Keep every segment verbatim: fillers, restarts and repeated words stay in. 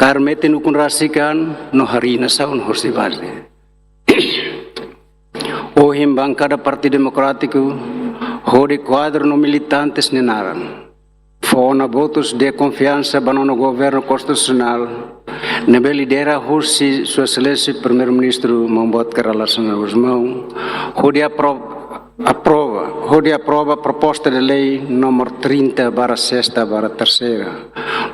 Tar metin ukun rasik an no harii nasaun hosi baze. Ohin bankada Partidu Demokrátiku hodi kuadru no militantes nia naran fó ona votus de konfiansa ba nonu governu konstitusionál ne'ebé lidera husi Sua Exelénsia Primeiru-Ministru Maun Boot Kay Rala Xanana Gusmão hodi apro- aprova, hodi aprova proposta de lei númeru trinta barra sexta barra terceira,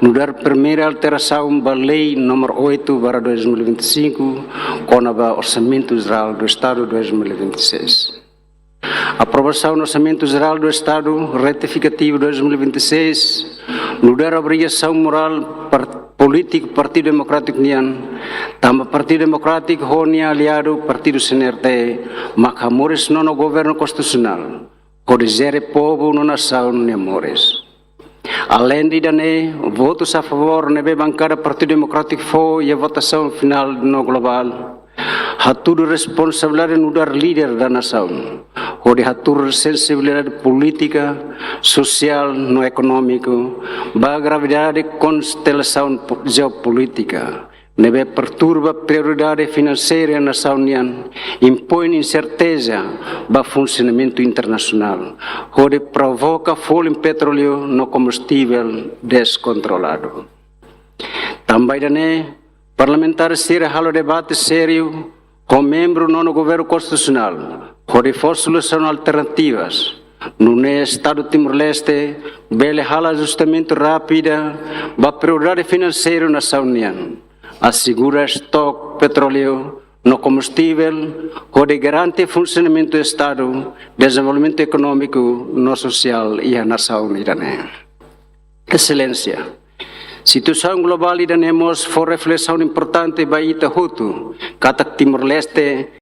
nu'udar primeira alterasaun ba lei númeru oito barra dois mil e vinte e cinco, kona-ba Orsamentu Jerál do Estadu dois mil e vinte e seis. Aprovasaun Orsamentu Jerál do Estadu retifikativu dois mil e vinte e seis nu'udar obrigasaun morál par- polítiku Partidu Demokrátiku nian, tanba Partidu Demokrátiku ho nia aliadu Partidu C N R T mak hamoris nonu governu konstitusionál hodi jere povu no nasaun nia moris. Aleinde ida-ne'e, votus a favór ne'ebé bankada Partidu Demokrátiku fó iha votasaun finál no globál, hatudu responsabilidade nu'udar líder da nasaun hodi hatuur sensibilidade polítika, sosiál no ekonómiku ba gravidade konstelasaun po- jeopolítika ne'ebé perturba prioridade finanseira nasaun nian, impoin inserteza ba funsionamentu internasionál hodi provoka folin petróleu no kombustivel deskontroladu. Tanba ida-ne'e, parlamentár sira halo debate sériu ho membru nonu governu konstitusionál hodi fó solusaun alternativas, nune'e Estadu Timor-Leste bele halo ajustamentu rápida ba prioridade finanseira nasaun nian, asegura estok petróleu no kombustivel hodi garante funsionamentu Estadu, dezenvolvimentu ekonómiku no sosiál iha nasaun ida-ne'e. Exelénsia, situasaun globál ida-ne'e mós fó reflesaun importante ba ita hotu, katak Timor-Leste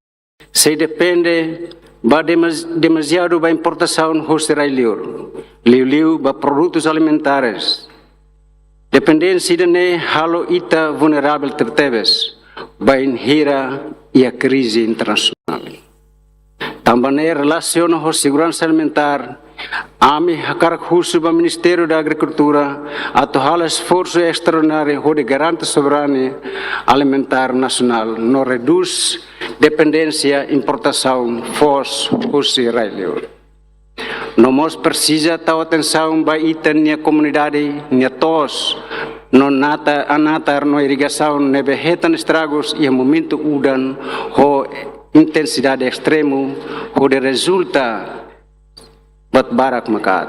sei depende ba demas- demasiadu ba importasaun hosi rai-liur, liuliu ba produtus alimentares. Dependénsia ida-ne'e halo ita vulneravel tebetebes bainhira iha krize internasionál. Tanba ne'e relasiona ho seguransa alimentár, ami hakarak husu ba Ministériu da Agrikultura atu halo esforsu estraordináriu hodi garante soberania alimentár nasionál no redús dependénsia importasaun foos husi rai-liur. No mós presiza tau atensaun ba ita-nia komunidade nia to'os no nata- a natar no irrigasaun ne'ebé hetan estragus iha momentu udan ho intensidade estremu hodi rezulta buat barak maka'as.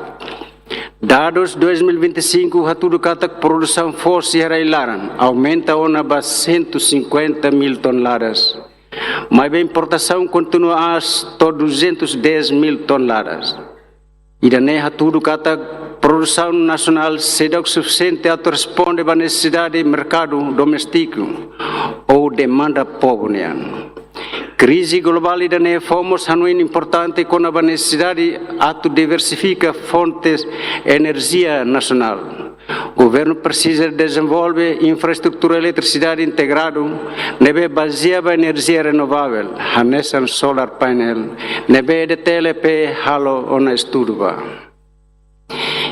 Dadus dois mil e vinte e cinco hatudu katak produsaun foos iha rai-laran aumenta ona ba cento e cinquenta mil toneladas, maibé importasaun kontinua aas to'o duzentos e dez mil toneladas. Ida-ne'e hatudu katak produsaun nasionál seidauk sufisiente atu responde ba nesesidade merkadu doméstiku ou demanda povu nian. Krize globál ida-ne'e fó mós hanoin importante kona-ba nesesidade atu diversifika fontes enerjia nasionál. Governu presiza dezenvolve infraestrutura eletrisidade integradu ne'ebé bazeia ba enerjia renovavel, hanesan solar painel, ne'ebé D T L P halo ona estudu ba.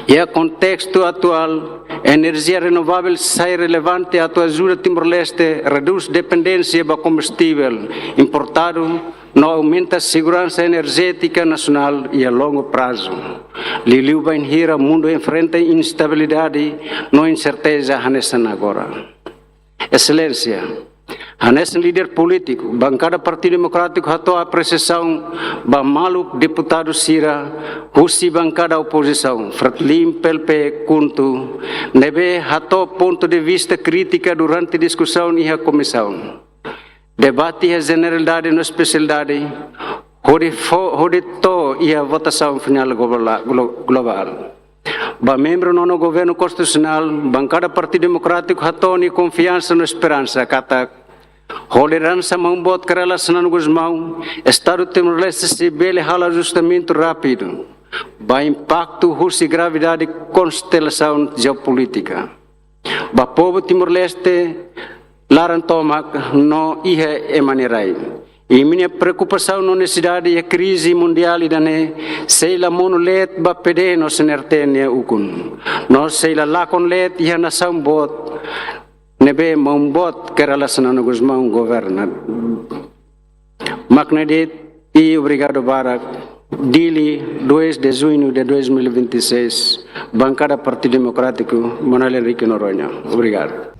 Iha kontestu atuál, enerjia renovavel sai relevante atu ajuda Timor-Leste redús dependénsia ba kombustivel importadu no aumenta seguransa enerjétika nasionál iha longu prazu, liuliu bainhira mundu enfrenta instabilidade no inserteza hanesan agora. Exelénsia, hanesan líder polítiku, bankada Partidu Demokrátiku hato'o apresiasaun ba maluk deputadu sira husi bankada opozisaun, Fretilin, P L P, KHUNTO, ne'ebé hato'o pontu de vista krítika durante diskusaun iha komisaun, debate iha jeneralidade no espesialidade, hodi fó- hodi to'o iha votasaun finál globala- glo- globál. Ba membru nonu governu konstitusionál, bankada Partidu Demokrátiku hato'o nia konfiansa no esperansa katak ho lideransa Maun Boot Kay Rala Xanana Gusmão, Estadu Timor-Leste sei bele halo ajustamentu rápidu ba impaktu husi gravidade konstelasaun jeopolítika ba povu Timor-Leste laran tomak no iha ema nia rai. Imi-nia preokupasaun no nesesidade iha krize mundiál ida-ne'e sei la monu leet ba P D no C N R T nia ukun, no sei la lakon leet iha nasaun boot ne'ebé maun boot Kay Rala Xanana Gusmão governa. Mak ne'e de'it, i obrigadu barak. Dili, dois de junho de dois mil e vinte e seis, Bankada Partidu Demokrátiku, Manuel Henrique Noronha. Obrigadu.